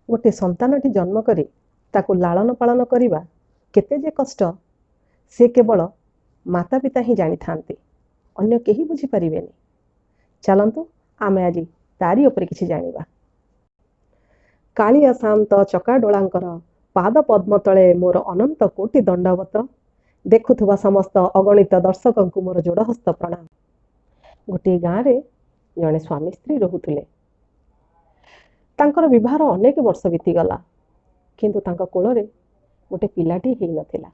ଗୋଟେ ସନ୍ତାନଟି ଜନ୍ମ କରି ତାକୁ ଲାଳନ ପାଳନ କରିବା କେତେ ଯେ କଷ୍ଟ, ସେ କେବଳ ମାତା ପିତା ହିଁ ଜାଣିଥାନ୍ତି, ଅନ୍ୟ କେହି ବୁଝିପାରିବେନି। ଚାଲନ୍ତୁ ଆମେ ଆଜି ତାରି ଉପରେ କିଛି ଜାଣିବା। କାଳିଆ ସାଆନ୍ତ ଚକାଡୋଳାଙ୍କର ପାଦ ପଦ୍ମ ତଳେ ମୋର ଅନନ୍ତ କୋଟି ଦଣ୍ଡବତ। ଦେଖୁଥିବା ସମସ୍ତ ଅଗଣିତ ଦର୍ଶକଙ୍କୁ ମୋର ଯୋଡ଼ହସ୍ତ ପ୍ରଣାମ। ଗୋଟିଏ ଗାଁରେ ଜଣେ ସ୍ୱାମୀ ସ୍ତ୍ରୀ ରହୁଥିଲେ। ତାଙ୍କର ବିବାହର ଅନେକ ବର୍ଷ ବିତିଗଲା, କିନ୍ତୁ ତାଙ୍କ କୋଳରେ ଗୋଟେ ପିଲାଟି ହେଇନଥିଲା।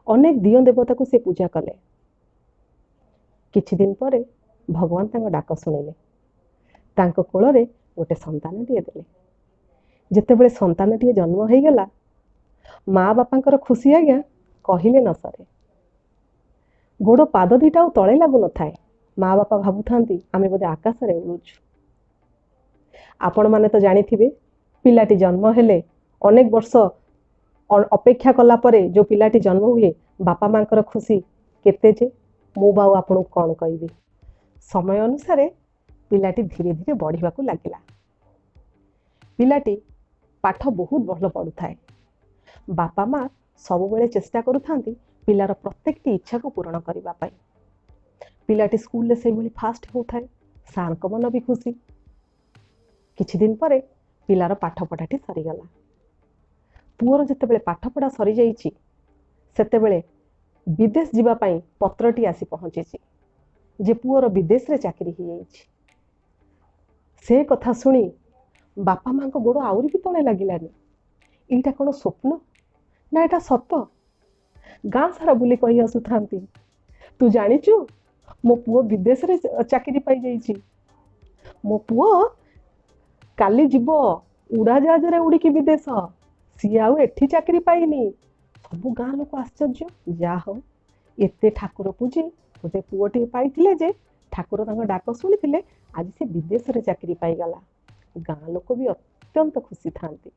ଅନେକ ଦିଅଁ ଦେବତାକୁ ସେ ପୂଜା କଲେ। କିଛି ଦିନ ପରେ ଭଗବାନ ତାଙ୍କ ଡାକ ଶୁଣିଲେ, ତାଙ୍କ କୋଳରେ ଗୋଟେ ସନ୍ତାନଟିଏ ଦେଲେ। ଯେତେବେଳେ ସନ୍ତାନଟିଏ ଜନ୍ମ ହେଇଗଲା, ମା ବାପାଙ୍କର ଖୁସି ଆଜ୍ଞା କହିଲେ ନ ସରେ। ଗୋଡ଼ ପାଦ ଦିଟା ଆଉ ତଳେ ଲାଗୁନଥାଏ। ମା ବାପା ଭାବୁଥାନ୍ତି ଆମେ ବୋଧେ ଆକାଶରେ ଉଡ଼ୁଛୁ। ଆପଣମାନେ ତ ଜାଣିଥିବେ, ପିଲାଟି ଜନ୍ମ ହେଲେ ଅନେକ ବର୍ଷ ଅପେକ୍ଷା କଲା ପରେ ଯେଉଁ ପିଲାଟି ଜନ୍ମ ହୁଏ, ବାପା ମାଙ୍କର ଖୁସି କେତେ ଯେ ମୁଁ ବା ଆଉ ଆପଣଙ୍କୁ କ'ଣ କହିବି। ସମୟ ଅନୁସାରେ ପିଲାଟି ଧୀରେ ଧୀରେ ବଢ଼ିବାକୁ ଲାଗିଲା। ପିଲାଟି ପାଠ ବହୁତ ଭଲ ପଢ଼ୁଥାଏ। ବାପା ମା ସବୁବେଳେ ଚେଷ୍ଟା କରୁଥାନ୍ତି ପିଲାର ପ୍ରତ୍ୟେକଟି ଇଚ୍ଛାକୁ ପୂରଣ କରିବା ପାଇଁ। ପିଲାଟି ସ୍କୁଲରେ ସେଇଭଳି ଫାଷ୍ଟ ହେଉଥାଏ, ସାର୍ଙ୍କ ମନ ବି ଖୁସି। କିଛି ଦିନ ପରେ ପିଲାର ପାଠପଢ଼ାଟି ସରିଗଲା। ପୁଅର ଯେତେବେଳେ ପାଠପଢ଼ା ସରିଯାଇଛି, ସେତେବେଳେ ବିଦେଶ ଯିବା ପାଇଁ ପତ୍ରଟି ଆସି ପହଞ୍ଚିଛି ଯେ ପୁଅର ବିଦେଶରେ ଚାକିରି ହେଇଯାଇଛି। ସେ କଥା ଶୁଣି ବାପା ମାଙ୍କ ଗୋଡ଼ ଆହୁରି ବି ତଳେ ଲାଗିଲାନି। ଏଇଟା କ'ଣ ସ୍ୱପ୍ନ ନା ଏଇଟା ସତ? ଗାଁ ସାରା ବୁଲି କହି ଆସୁଥାନ୍ତି, ତୁ ଜାଣିଛୁ ମୋ ପୁଅ ବିଦେଶରେ ଚାକିରି ପାଇଯାଇଛି, ମୋ ପୁଅ କାଲି ଯିବ ଉଡ଼ାଜାହାଜରେ ଉଡ଼ିକି ବିଦେଶ, ସିଏ ଆଉ ଏଠି ଚାକିରି ପାଇନି। ସବୁ ଗାଁ ଲୋକ ଆଶ୍ଚର୍ଯ୍ୟ, ଯାହା ହଉ ଏତେ ଠାକୁର ପୂଜି ଗୋଟେ ପୁଅଟିଏ ପାଇଥିଲେ ଯେ ଠାକୁର ତାଙ୍କ ଡାକ ଶୁଣିଥିଲେ, ଆଜି ସେ ବିଦେଶରେ ଚାକିରି ପାଇଗଲା। ଗାଁ ଲୋକ ବି ଅତ୍ୟନ୍ତ ଖୁସି ଥାନ୍ତି।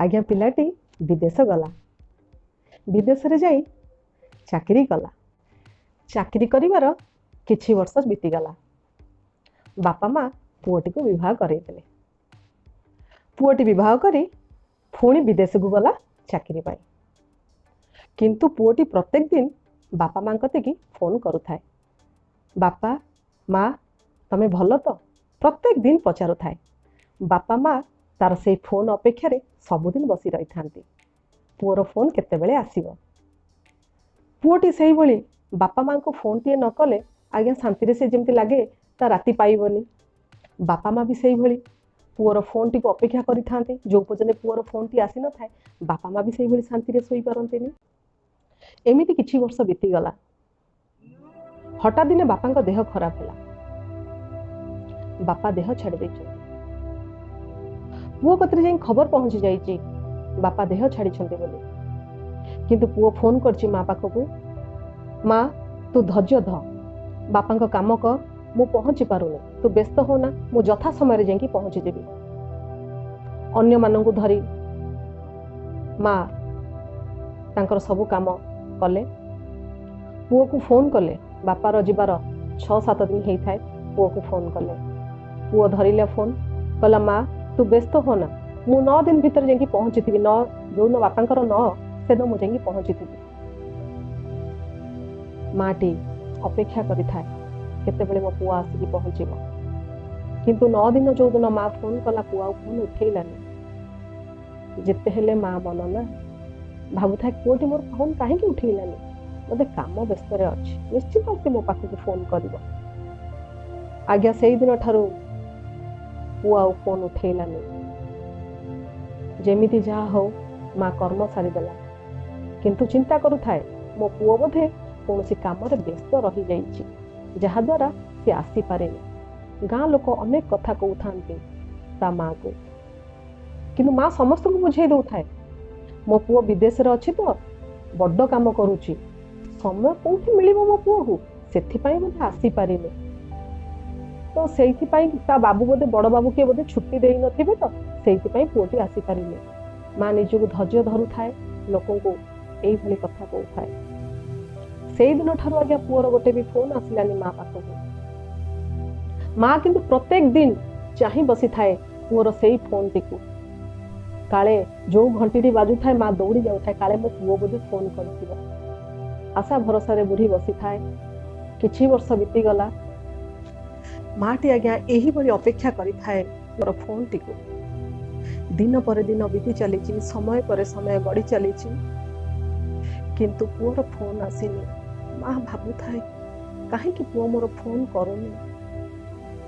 ଆଜ୍ଞା ପିଲାଟି ବିଦେଶ ଗଲା, ବିଦେଶରେ ଯାଇ ଚାକିରି କଲା। ଚାକିରି କରିବାର କିଛି ବର୍ଷ ବିତିଗଲା। ବାପା ମା ପୁଅଟିକୁ ବିବାହ କରେଇଦେଲେ। ପୁଅଟି ବିବାହ କରି ପୁଣି ବିଦେଶକୁ ଗଲା ଚାକିରି ପାଇଁ। କିନ୍ତୁ ପୁଅଟି ପ୍ରତ୍ୟେକ ଦିନ ବାପା ମାଙ୍କ କତିକି ଫୋନ୍ କରୁଥାଏ। ବାପା ମା ତମେ ଭଲ ତ? ପ୍ରତ୍ୟେକ ଦିନ ପଚାରୁଥାଏ। ବାପା ମା ତାର ସେଇ ଫୋନ୍ ଅପେକ୍ଷାରେ ସବୁଦିନ ବସି ରହିଥାନ୍ତି, ପୁଅର ଫୋନ୍ କେତେବେଳେ ଆସିବ। ପୁଅଟି ସେଇଭଳି ବାପା ମାଙ୍କୁ ଫୋନ୍ଟିଏ ନ କଲେ ଆଜ୍ଞା ଶାନ୍ତିରେ ସେ ଯେମିତି ଲାଗେ ତା ରାତି ପାଇବନି। ବାପା ମା ବି ସେଇଭଳି ପୁଅର ଫୋନ୍ଟିକୁ ଅପେକ୍ଷା କରିଥାନ୍ତି। ଯେଉଁ ପର୍ଯ୍ୟନ୍ତ ପୁଅର ଫୋନ୍ଟି ଆସିନଥାଏ, ବାପା ମା ବି ସେଇଭଳି ଶାନ୍ତିରେ ଶୋଇପାରନ୍ତିନି। ଏମିତି କିଛି ବର୍ଷ ବିତିଗଲା। ହଠାତ୍ ଦିନେ ବାପାଙ୍କ ଦେହ ଖରାପ ହେଲା, ବାପା ଦେହ ଛାଡ଼ି ଦେଇଛନ୍ତି। ପୁଅ କତିରେ ଯାଇ ଖବର ପହଞ୍ଚି ଯାଇଛି ବାପା ଦେହ ଛାଡ଼ିଛନ୍ତି ବୋଲି। କିନ୍ତୁ ପୁଅ ଫୋନ୍ କରିଛି ମା ପାଖକୁ, ମା ତୁ ଧୈର୍ଯ୍ୟ ଧ, ବାପାଙ୍କ କାମ କର, ମୁଁ ପହଞ୍ଚି ପାରୁନି, ତୁ ବ୍ୟସ୍ତ ହୋନା, ମୁଁ ଯଥା ସମୟରେ ଯାଇକି ପହଞ୍ଚିଯିବି। ଅନ୍ୟମାନଙ୍କୁ ଧରି ମା ତାଙ୍କର ସବୁ କାମ କଲେ। ପୁଅକୁ ଫୋନ୍ କଲେ, ବାପାର ଯିବାର 6-7 ଦିନ ହେଇଥାଏ, ପୁଅକୁ ଫୋନ୍ କଲେ। ପୁଅ ଧରିଲା ଫୋନ୍, କହିଲା ମା ତୁ ବ୍ୟସ୍ତ ହୋନା, ମୁଁ 9 ଦିନ ଭିତରେ ଯାଇକି ପହଞ୍ଚିଥିବି। ଯେଉଁଦିନ ବାପାଙ୍କର 9 ସେଦିନ ମୁଁ ଯାଇକି ପହଞ୍ଚିଥିବି। ମାଟି ଅପେକ୍ଷା କରିଥାଏ କେତେବେଳେ ମୋ ପୁଅ ଆସିକି ପହଞ୍ଚିବ। କିନ୍ତୁ 9 ଦିନ ଯେଉଁଦିନ ମା ଫୋନ୍ କଲା, ପୁଅ ଆଉ ଫୋନ୍ ଉଠେଇଲାନି। ଯେତେ ହେଲେ ମା ମନ ନା, ଭାବୁଥାଏ ପୁଅଟି ମୋର ଫୋନ୍ କାହିଁକି ଉଠେଇଲାନି, ବୋଧେ କାମ ବ୍ୟସ୍ତରେ ଅଛି, ନିଶ୍ଚିତ ସେ ମୋ ପାଖକୁ ଫୋନ୍ କରିବ। ଆଜ୍ଞା ସେଇଦିନ ଠାରୁ ପୁଅ ଆଉ ଫୋନ୍ ଉଠେଇଲାନି। ଯେମିତି ଯାହା ହଉ ମା କର୍ମ ସାରିଦେଲା, କିନ୍ତୁ ଚିନ୍ତା କରୁଥାଏ ମୋ ପୁଅ ବୋଧେ କୌଣସି କାମରେ ବ୍ୟସ୍ତ ରହିଯାଇଛି, ଯାହାଦ୍ୱାରା ସେ ଆସିପାରେନି। ଗାଁ ଲୋକ ଅନେକ କଥା କହୁଥାନ୍ତି ତା ମାଆକୁ, କିନ୍ତୁ ମା ସମସ୍ତଙ୍କୁ ବୁଝେଇ ଦେଉଥାଏ ମୋ ପୁଅ ବିଦେଶରେ ଅଛି ତ, ବଡ଼ କାମ କରୁଛି, ସମୟ କୋଉଠି ମିଳିବ ମୋ ପୁଅକୁ, ସେଥିପାଇଁ ବୋଧେ ଆସିପାରିନି। ତ ସେଇଥିପାଇଁ ତା ବାବୁ ବୋଧେ ବଡ଼ ବାବୁ କିଏ ବୋଧେ ଛୁଟି ଦେଇନଥିବେ, ତ ସେଇଥିପାଇଁ ପୁଅଟି ଆସିପାରିନି। ମା ନିଜକୁ ଧୈର୍ଯ୍ୟ ଧରୁଥାଏ, ଲୋକଙ୍କୁ ଏଇଭଳି କଥା କହୁଥାଏ। ସେଇଦିନ ଠାରୁ ଆଜ୍ଞା ପୁଅର ଗୋଟେ ବି ଫୋନ୍ ଆସିଲାନି ମା ପାଖକୁ। ମା କିନ୍ତୁ ପ୍ରତ୍ୟେକ ଦିନ ଚାହିଁ ବସିଥାଏ ପୁଅର ସେଇ ଫୋନ୍ଟିକୁ। କାଳେ ଯୋଉ ଘଣ୍ଟିଟି ବାଜୁଥାଏ, ମା ଦୌଡ଼ି ଯାଉଥାଏ, କାଳେ ମୋ ପୁଅ ବୋଧେ ଫୋନ୍ କରିଥିବ। ଆଶା ଭରସାରେ ବୁଢ଼ୀ ବସିଥାଏ। କିଛି ବର୍ଷ ବିତିଗଲା। ମାଟି ଆଜ୍ଞା ଏହିଭଳି ଅପେକ୍ଷା କରିଥାଏ ମୋର ଫୋନ୍ଟିକୁ। ଦିନ ପରେ ଦିନ ବିତି ଚାଲିଛି, ସମୟ ପରେ ସମୟ ଗଡ଼ି ଚାଲିଛି, କିନ୍ତୁ ପୁଅର ଫୋନ୍ ଆସିନି। ମା ଭାବୁଥାଏ, କାହିଁକି ପୁଅ ମୋର ଫୋନ୍ କରୁନି?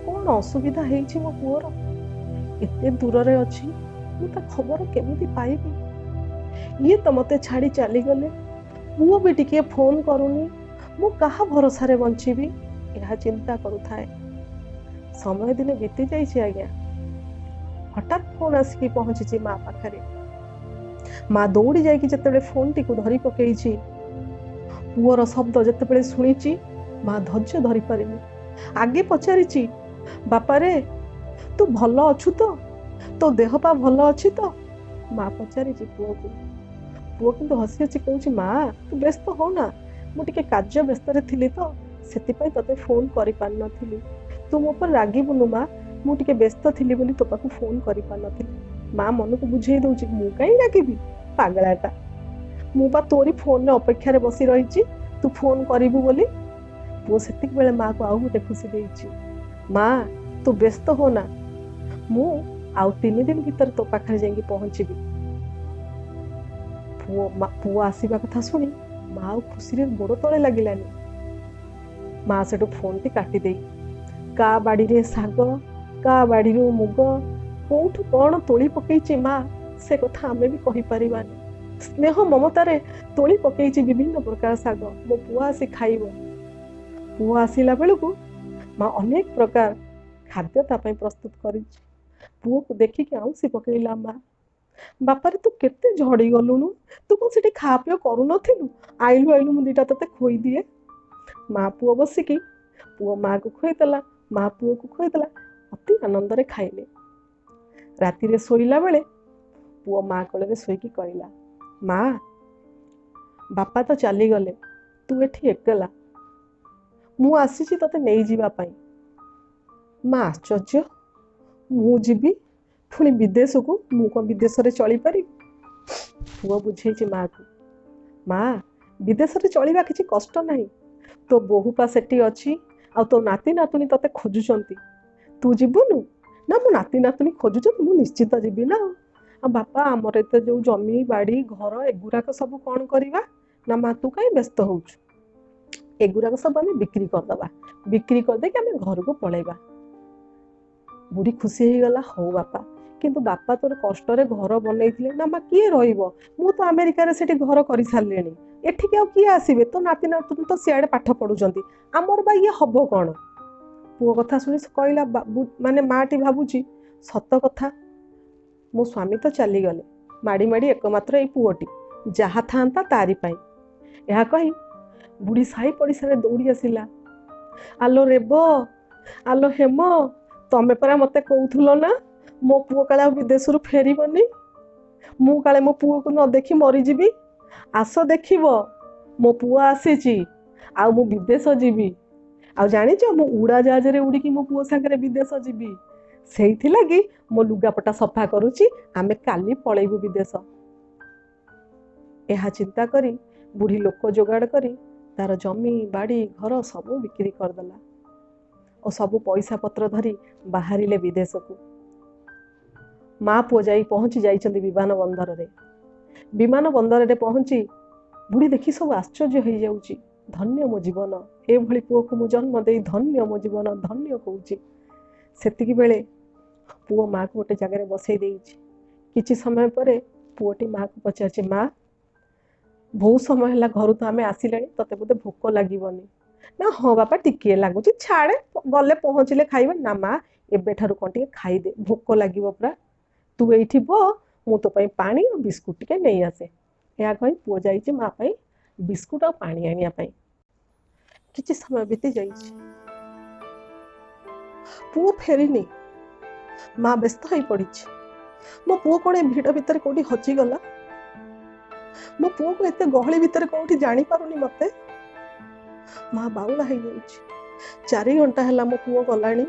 କ'ଣ ଅସୁବିଧା ହେଇଛି ମୋ ପୁଅର? ଏତେ ଦୂରରେ ଅଛି, ମୁଁ ତା ଖବର କେମିତି ପାଇବି? ଇଏ ତ ମୋତେ ଛାଡ଼ି ଚାଲିଗଲେ, ପୁଅ ବି ଟିକିଏ ଫୋନ୍ କରୁନି, ମୁଁ କାହା ଭରସାରେ ବଞ୍ଚିବି? ଏହା ଚିନ୍ତା କରୁଥାଏ। ସମୟ ଦିନେ ବିତି ଯାଇଛି ଆଜ୍ଞା। ହଠାତ୍ ଫୋନ୍ ଆସିକି ପହଞ୍ଚିଛି ମା ପାଖରେ। ମା ଦୌଡ଼ି ଯାଇକି ଯେତେବେଳେ ଫୋନ୍ଟିକୁ ଧରି ପକେଇଛି, ପୁଅର ଶବ୍ଦ ଯେତେବେଳେ ଶୁଣିଛି, ମା ଧୈର୍ଯ୍ୟ ଧରିପାରିନି। ଆଗେ ପଚାରିଛି, ବାପାରେ, ତୁ ଭଲ ଅଛୁ ତ? ତୋ ଦେହ ପା ଭଲ ଅଛି ତ? ମା ପଚାରିଛି ପୁଅକୁ। ପୁଅ କିନ୍ତୁ ହସି ହସି କହୁଛି, ମା, ତୁ ବ୍ୟସ୍ତ ହଉନା, ମୁଁ ଟିକେ କାର୍ଯ୍ୟ ବ୍ୟସ୍ତରେ ଥିଲି ତ, ସେଥିପାଇଁ ତତେ ଫୋନ୍ କରିପାରିନଥିଲି। ତୁ ମୋ ଉପରେ ରାଗିବୁନୁ ମା, ମୁଁ ଟିକେ ବ୍ୟସ୍ତ ଥିଲି ବୋଲି ତୋ ପାଖକୁ ଫୋନ୍ କରିପାରିନଥିଲି। ମା ମନକୁ ବୁଝେଇ ଦଉଛି, ମୁଁ କାହିଁ ରାଗିବି, ପାଗଳାଟା, ମୁଁ ବା ତୋରି ଫୋନରେ ଅପେକ୍ଷାରେ ବସି ରହିଛି ତୁ ଫୋନ୍ କରିବୁ ବୋଲି। ପୁଅ ସେତିକି ବେଳେ ମାକୁ ଆଉ ଗୋଟେ ଖୁସି ଦେଇଛି, ମା, ତୁ ବ୍ୟସ୍ତ ହୋନା, ମୁଁ ଆଉ 3 ଦିନ ଭିତରେ ତୋ ପାଖରେ ଯାଇକି ପହଞ୍ଚିବି। ପୁଅ ଆସିବା କଥା ଶୁଣି ମା ଆଉ ଖୁସିରେ ଗୋଡ଼ ତଳେ ଲାଗିଲାନି। ମା ସେଠୁ ଫୋନ୍ଟି କାଟିଦେଇ କା ବାଡ଼ିରେ ଶାଗ, କା ବାଡ଼ିରୁ ମୁଗ, କୋଉଠୁ କ'ଣ ତୋଳି ପକେଇଛି ମା, ସେ କଥା ଆମେ ବି କହିପାରିବାନି। ସ୍ନେହ ମମତାରେ ତୋଳି ପକେଇଛି ବିଭିନ୍ନ ପ୍ରକାର ଶାଗ, ମୋ ପୁଅ ଆସି ଖାଇବ। ପୁଅ ଆସିଲା ବେଳକୁ ମା ଅନେକ ପ୍ରକାର ଖାଦ୍ୟ ତା ପାଇଁ ପ୍ରସ୍ତୁତ କରିଛି। ପୁଅକୁ ଦେଖିକି ଆଉଁସି ପକେଇଲା ମା। ବାପାରେ, ତୁ କେତେ ଝଡ଼ି ଗଲୁଣୁ, ତୁ କ'ଣ ସେଠି ଖାଆ ପିଅ କରୁନଥିଲୁ? ଆଇଲୁ ଆଇଲୁ, ମୁଁ ଦିଟା ତତେ ଖୋଇଦିଏ। ମା ପୁଅ ବସିକି, ପୁଅ ମାକୁ ଖୋଇଦେଲା, ମା ପୁଅକୁ ଖୋଇଦେଲା, ଅତି ଆନନ୍ଦରେ ଖାଇଲେ। ରାତିରେ ଶୋଇଲା ବେଳେ ପୁଅ ମା କୋଳରେ ଶୋଇକି କହିଲା, ମା, ବାପା ତ ଚାଲିଗଲେ, ତୁ ଏଠି ଏକଲା, ମୁଁ ଆସିଛି ତତେ ନେଇଯିବା ପାଇଁ। ମା ଆଶ୍ଚର୍ଯ୍ୟ, ମୁଁ ଯିବି ପୁଣି ବିଦେଶକୁ? ମୁଁ କ'ଣ ବିଦେଶରେ ଚଳିପାରିବି? ପୁଅ ବୁଝେଇଛି ମାକୁ, ମା, ବିଦେଶରେ ଚଳିବା କିଛି କଷ୍ଟ ନାହିଁ, ତୋ ବୋହୂ ପା ସେଠି ଅଛି, ଆଉ ତୋ ନାତି ନାତୁଣୀ ତତେ ଖୋଜୁଛନ୍ତି, ତୁ ଯିବୁନୁ? ନା, ମୋ ନାତି ନାତୁଣୀ ଖୋଜୁଛନ୍ତି, ମୁଁ ନିଶ୍ଚିତ ଯିବି ନା। ଆଉ ବାପା, ଆମର ଏତେ ଯୋଉ ଜମି ବାଡ଼ି ଘର ଏଗୁରାକ ସବୁ କ'ଣ କରିବା? ନା ମା, ତୁ କାହିଁ ବ୍ୟସ୍ତ ହଉଛୁ, ଏଗୁରାକ ସବୁ ଆମେ ବିକ୍ରି କରିଦେବା, ବିକ୍ରି କରିଦେଇକି ଆମେ ଘରକୁ ପଳେଇବା। ବୁଢ଼ୀ ଖୁସି ହେଇଗଲା, ହଉ ବାପା, କିନ୍ତୁ ବାପା ତୋର କଷ୍ଟରେ ଘର ବନେଇଥିଲେ। ନା ମା, କିଏ ରହିବ? ମୁଁ ତ ଆମେରିକାରେ ସେଠି ଘର କରିସାରିଲିଣି, ଏଠିକି ଆଉ କିଏ ଆସିବେ? ତୋ ନାତି ନାତୁଣୀ ତ ସିଆଡ଼େ ପାଠ ପଢୁଛନ୍ତି, ଆମର ବା ଇଏ ହବ କ'ଣ? ପୁଅ କଥା ଶୁଣି କହିଲା, ମାନେ ମାଟି ଭାବୁଛି, ସତ କଥା, ମୋ ସ୍ୱାମୀ ତ ଚାଲିଗଲେ, ମାଡ଼ି ମାଡ଼ି ଏକମାତ୍ର ଏଇ ପୁଅଟି, ଯାହା ଥାନ୍ତା ତାରି ପାଇଁ। ଏହା କହି ବୁଢ଼ୀ ସାହି ପଡ଼ିଶାରେ ଦୌଡ଼ି ଆସିଲା, ଆଲୋ ରେବ, ଆଲୋ ହେମ, ତମେ ପରା ମୋତେ କହୁଥିଲ ନା ମୋ ପୁଅ କାଳେ ଆଉ ବିଦେଶରୁ ଫେରିବନି, ମୁଁ କାଳେ ମୋ ପୁଅକୁ ନ ଦେଖି ମରିଯିବି, ଆସ ଦେଖିବ ମୋ ପୁଅ ଆସିଛି, ଆଉ ମୁଁ ବିଦେଶ ଯିବି, ଆଉ ଜାଣିଛ ମୁଁ ଉଡ଼ାଜାହାଜରେ ଉଡ଼ିକି ମୋ ପୁଅ ସାଙ୍ଗରେ ବିଦେଶ ଯିବି, ସେଇଥିଲାଗି ମୋ ଲୁଗାପଟା ସଫା କରୁଛି, ଆମେ କାଲି ପଳେଇବୁ ବିଦେଶ। ଏହା ଚିନ୍ତା କରି ବୁଢ଼ୀ ଲୋକ ଯୋଗାଡ଼ କରି ତାର ଜମି ବାଡ଼ି ଘର ସବୁ ବିକ୍ରି କରିଦେଲା ଓ ସବୁ ପଇସା ପତ୍ର ଧରି ବାହାରିଲେ ବିଦେଶକୁ। ମା ପୁଅ ଯାଇ ପହଞ୍ଚି ଯାଇଛନ୍ତି ବିମାନ ବନ୍ଦରରେ। ବିମାନ ବନ୍ଦରରେ ପହଞ୍ଚି ବୁଢ଼ୀ ଦେଖି ସବୁ ଆଶ୍ଚର୍ଯ୍ୟ ହେଇଯାଉଛି, ଧନ୍ୟ ମୋ ଜୀବନ, ଏଭଳି ପୁଅକୁ ମୁଁ ଜନ୍ମ ଦେଇ ଧନ୍ୟ ମୋ ଜୀବନ, ଧନ୍ୟ କହୁଛି। ସେତିକି ବେଳେ ପୁଅ ମାଆକୁ ଗୋଟେ ଜାଗାରେ ବସେଇ ଦେଇଛି। କିଛି ସମୟ ପରେ ପୁଅଟି ମାଆକୁ ପଚାରିଛି, ମା, ବହୁତ ସମୟ ହେଲା ଘରୁ ତ ଆମେ ଆସିଲେଣି, ତତେ ବୋଧେ ଭୋକ ଲାଗିବନି? ନା ହଁ ବାପା, ଟିକିଏ ଲାଗୁଛି, ଛାଡ଼େ, ଗଲେ ପହଞ୍ଚିଲେ ଖାଇବା। ନା ମା, ଏବେଠାରୁ କ'ଣ ଟିକେ ଖାଇଦେ, ଭୋକ ଲାଗିବ ପୁରା, ତୁ ଏଇଠି ବ, ମୁଁ ତୋ ପାଇଁ ପାଣି ଆଉ ବିସ୍କୁଟ ଟିକେ ନେଇ ଆସେ। ଏହା କହି ପୁଅ ଯାଇଛି ମା ପାଇଁ ବିସ୍କୁଟ ଆଉ ପାଣି ଆଣିବା ପାଇଁ। କିଛି ସମୟ ବିତି ଯାଇଛି, ପୁଅ ଫେରିନି। ମା ବ୍ୟସ୍ତ ହେଇ ପଡ଼ିଛି, ମୋ ପୁଅ କ'ଣ ଏ ଭିଡ଼ ଭିତରେ କୋଉଠି ହଜିଗଲା? ମୋ ପୁଅକୁ ଏତେ ଗହଳି ଭିତରେ କୋଉଠି ଜାଣିପାରୁନି ମତେ। ମା ବାଉଳା ହେଇଯାଉଛି। 4 ଘଣ୍ଟା ହେଲା ମୋ ପୁଅ ଗଲାଣି,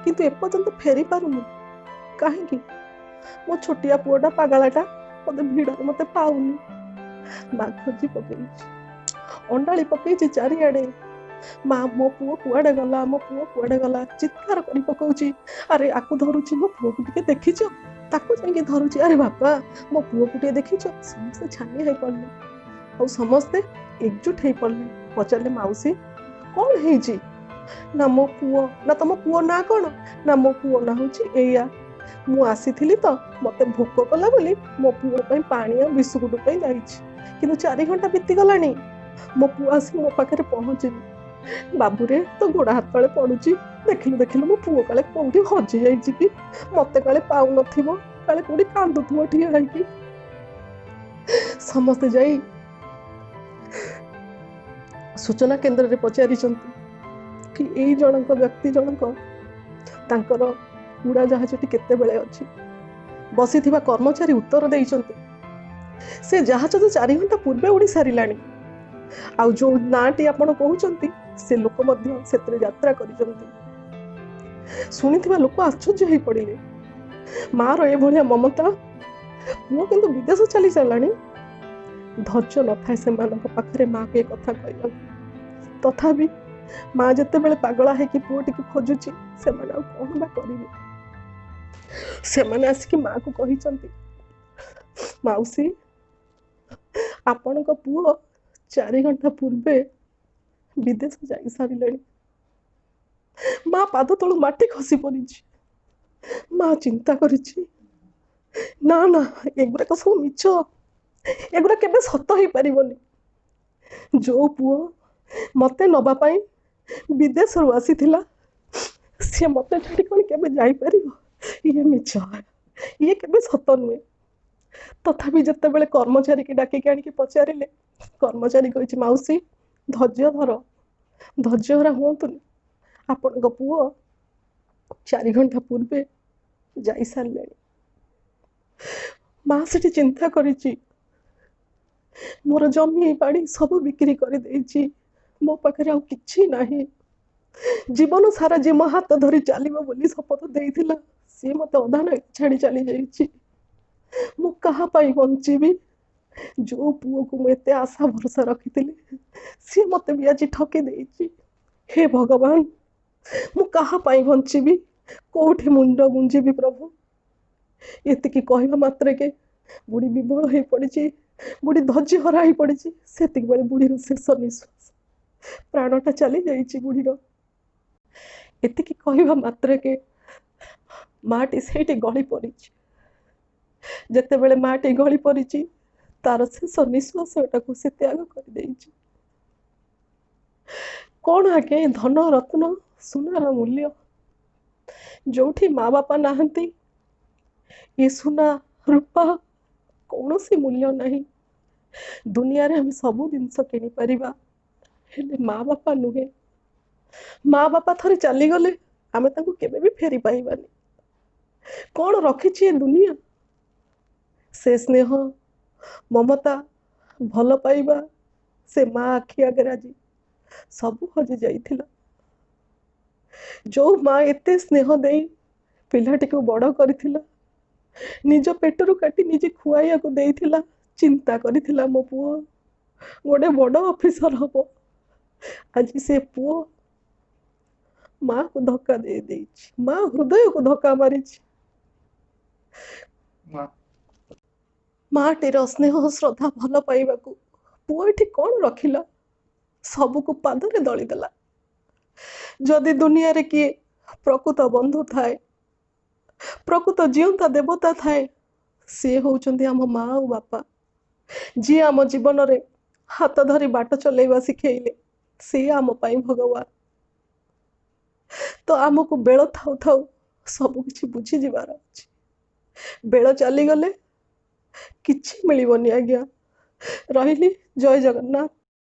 କିନ୍ତୁ ଏପର୍ଯ୍ୟନ୍ତ ଫେରି ପାରୁନି। କାହିଁକି? ମୋ ଛୋଟିଆ ପୁଅଟା ପାଗଳାଟା ମୋତେ ଭିଡ଼ରେ ମୋତେ ପାଉନି। ମା ଖୋଜି ପକେଇଛି, ଅଣ୍ଡାଳି ପକେଇଛି ଚାରିଆଡ଼େ। ମା, ମୋ ପୁଅ କୁଆଡ଼େ ଗଲା, ମୋ ପୁଅ କୁଆଡ଼େ ଗଲା, ଚିତ୍କାର କରି ପକଉଛି। ଆରେ ଆକୁ ଧରୁଛି, ମୋ ପୁଅକୁ ଟିକେ ଦେଖିଛ? ତାକୁ ଯାଇକି ଧରୁଛି, ଆରେ ବାପା ମୋ ପୁଅକୁ ଟିକେ ଦେଖିଛ? ସମସ୍ତେ ଛାନିଆ ହେଇ ପଡ଼ିଲେ ଆଉ ସମସ୍ତେ ଏକଜୁଟ ହେଇ ପଡ଼ିଲେ। ପଚାରିଲେ, ମାଉସୀ କଣ ହେଇଛି? ନା ମୋ ପୁଅ। ନା ତମ ପୁଅ ନାଁ କଣ? ନା ମୋ ପୁଅ ନାଁ ହଉଛି ଏଇଆ। ମୁଁ ଆସିଥିଲି ତ ମତେ ଭୋକ କଲା ବୋଲି ମୋ ପୁଅ ପାଇଁ ପାଣି ଆଉ ବିସ୍କୁଟ ପାଇଁ ଯାଇଛି, କିନ୍ତୁ 4 ଘଣ୍ଟା ବିତିଗଲାଣି, ମୋ ପୁଅ ଆସି ମୋ ପାଖରେ ପହଞ୍ଚିନି। ବାବୁରେ, ତୋ ଗୋଡ଼ ହାତ ତଳେ ପଡୁଛି, ଦେଖିଲୁ ଦେଖିଲୁ ମୋ ପୁଅ କାଳେ କୋଉଠି ହଜି ଯାଇଛି କି, ମତେ କାଳେ ପାଉନଥିବ, କାଳେ କୋଉଠି କାନ୍ଦୁଥିବ ଠିଆ ହେଇକି। ସମସ୍ତେ ଯାଇ ସୂଚନା କେନ୍ଦ୍ରରେ ପଚାରିଛନ୍ତି କି ଏଇ ଜଣଙ୍କ ବ୍ୟକ୍ତି ଜଣଙ୍କ ତାଙ୍କର ଉଡ଼ାଜାହାଜଟି କେତେବେଳେ ଅଛି। ବସିଥିବା କର୍ମଚାରୀ ଉତ୍ତର ଦେଇଛନ୍ତି, ସେ ଜାହାଜ ତ 4 ଘଣ୍ଟା ପୂର୍ବେ ଉଡ଼ି ସାରିଲାଣି, ଆଉ ଯୋଉ ନାଁଟି ଆପଣ କହୁଛନ୍ତି ସେ ଲୋକ ମଧ୍ୟ ସେଥିରେ ଯାତ୍ରା କରିଛନ୍ତି। ଶୁଣିଥିବା ଲୋକ ଆଶ୍ଚର୍ଯ୍ୟ ହେଇ ପଡ଼ିଲେ। ମାର ଏଭଳିଆ ମମତା, ପୁଅ କିନ୍ତୁ ବିଦେଶ ଚାଲି ସାରିଲାଣି। ଧୈର୍ଯ୍ୟ ନଥାଏ ସେମାନଙ୍କ ପାଖରେ ମାକୁ ଏ କଥା କହିବାକୁ। ତଥାପି ମା ଯେତେବେଳେ ପାଗଳା ହେଇକି ପୁଅଟିକୁ ଖୋଜୁଛି, ସେମାନେ ଆଉ କଣ ବା କରିବେ? ସେମାନେ ଆସିକି ମାକୁ କହିଛନ୍ତି, ମାଉସୀ ଆପଣଙ୍କ ପୁଅ 4 ଘଣ୍ଟା ପୂର୍ବେ ବିଦେଶ ଯାଇ ସାରିଲେଣି। ମା ପାଦ ତଳୁ ମାଟି ଖସି ପଡ଼ିଛି। ମା ଚିନ୍ତା କରିଛି, ନା ନା ଏଗୁଡ଼ାକ ସବୁ ମିଛ, ଏଗୁଡ଼ା କେବେ ସତ ହେଇପାରିବନି। ଯୋଉ ପୁଅ ମତେ ନବା ପାଇଁ ବିଦେଶରୁ ଆସିଥିଲା, ସିଏ ମତେ ଛାଡ଼ି କଣ କେବେ ଯାଇପାରିବ? ଇଏ ମିଛ, ଇଏ କେବେ ସତ ନୁହେଁ। ତଥାପି ଯେତେବେଳେ କର୍ମଚାରୀକି ଡାକିକି ଆଣିକି ପଚାରିଲେ, କର୍ମଚାରୀ କହିଛି, ମାଉସୀ ଧୈର୍ଯ୍ୟ ଧର, ଧୈର୍ଯ୍ୟହରା ହୁଅନ୍ତୁନି, ଆପଣଙ୍କ ପୁଅ 4 ଘଣ୍ଟା ପୂର୍ବେ ଯାଇସାରିଲେଣି। ମା ସେଠି ଚିନ୍ତା କରିଛି, ମୋର ଜମି ବାଡ଼ି ସବୁ ବିକ୍ରି କରିଦେଇଛି, ମୋ ପାଖରେ ଆଉ କିଛି ନାହିଁ। ଜୀବନ ସାରା ଯିଏ ମୋ ହାତ ଧରି ଚାଲିବ ବୋଲି ଶପଥ ଦେଇଥିଲା, ସିଏ ମତେ ଅଧା ଛାଡ଼ି ଚାଲି ଯାଇଛି। ମୁଁ କାହା ପାଇଁ ବଞ୍ଚିବି? ଯୋଉ ପୁଅକୁ ମୁଁ ଏତେ ଆଶା ଭରସା ରଖିଥିଲି, ସିଏ ମତେ ବି ଆଜି ଠକି ଦେଇଛି। ହେ ଭଗବାନ, ମୁଁ କାହା ପାଇଁ ବଞ୍ଚିବି? କୋଉଠି ମୁଣ୍ଡ ଗୁଞ୍ଜିବି ପ୍ରଭୁ? ଏତିକି କହିବା ମାତ୍ରକେ ବୁଢ଼ୀ ବିଭୋଳ ହେଇ ପଡ଼ିଛି, ବୁଢ଼ୀ ଧୈର୍ଯ୍ୟ ହରା ହେଇ ପଡ଼ିଛି। ସେତିକି ବେଳେ ବୁଢ଼ୀର ଶେଷ ନିଶ୍ୱାସ, ପ୍ରାଣଟା ଚାଲି ଯାଇଛି ବୁଢ଼ୀର। ଏତିକି କହିବା ମାତ୍ରକେ ମାଟି ସେଇଠି ଗଳି ପଡ଼ିଛି। ଯେତେବେଳେ ମାଟି ଗଳି ପଡ଼ିଛି, ତାର ଶେଷ ନିଶ୍ୱାସଟାକୁ ସେ ତ୍ୟାଗ କରିଦେଇଛି। କଣ ଆଜ୍ଞା ଏ ଧନ ରତ୍ନ ସୁନାର ମୂଲ୍ୟ? ଯୋଉଠି ମା ବାପା ନାହାନ୍ତି, ଏ ସୁନା ରୂପା କୌଣସି ମୂଲ୍ୟ ନାହିଁ। ଦୁନିଆରେ ଆମେ ସବୁ ଜିନିଷ କିଣିପାରିବା, ହେଲେ ମା ବାପା ନୁହେଁ। ମା ବାପା ଥରେ ଚାଲିଗଲେ ଆମେ ତାଙ୍କୁ କେବେ ବି ଫେରି ପାଇବାନି। କଣ ରଖିଛି ଏ ଦୁନିଆ? ସେ ସ୍ନେହ, ମମତା, ଭଲ ପାଇବା ସେ ମା ଆଖି ଆଗରେ ଆଜି ସବୁ ହଜି ଯାଇଥିଲା। ଯୋଉ ମା ଏତେ ସ୍ନେହ ଦେଇ ପିଲାଟିକୁ ବଡ଼ କରିଥିଲା, ନିଜ ପେଟରୁ କାଟି ନିଜେ ଖୁଆଇବାକୁ ଦେଇଥିଲା, ଚିନ୍ତା କରିଥିଲା ମୋ ପୁଅ ଗୋଟେ ବଡ଼ ଅଫିସର ହବ, ଆଜି ସେ ପୁଅ ମାକୁ ଧକ୍କା ଦେଇ ଦେଇଛି, ମା ହୃଦୟକୁ ଧକ୍କା ମାରିଛି। ମାଟିର ସ୍ନେହ ଶ୍ରଦ୍ଧା ଭଲ ପାଇବାକୁ ପୁଅ ଏଠି କଣ ରଖିଲା? ସବୁକୁ ପାଦରେ ଦଳିଦେଲା। ଯଦି ଦୁନିଆରେ କିଏ ପ୍ରକୃତ ବନ୍ଧୁ ଥାଏ, ପ୍ରକୃତ ଜିଅନ୍ତା ଦେବତା ଥାଏ, ସିଏ ହଉଛନ୍ତି ଆମ ମା ଆଉ ବାପା, ଯିଏ ଆମ ଜୀବନରେ ହାତ ଧରି ବାଟ ଚଲେଇବା ଶିଖେଇଲେ, ସିଏ ଆମ ପାଇଁ ଭଗବାନ। ତ ଆମକୁ ବେଳ ଥାଉ ଥାଉ ସବୁ କିଛି ବୁଝିଯିବାର ଅଛି। ବେଳ ଚାଲିଗଲେ କିଛି ମିଳିବନି ଆଜ୍ଞା। ରହିଲି, ଜୟ ଜଗନ୍ନାଥ।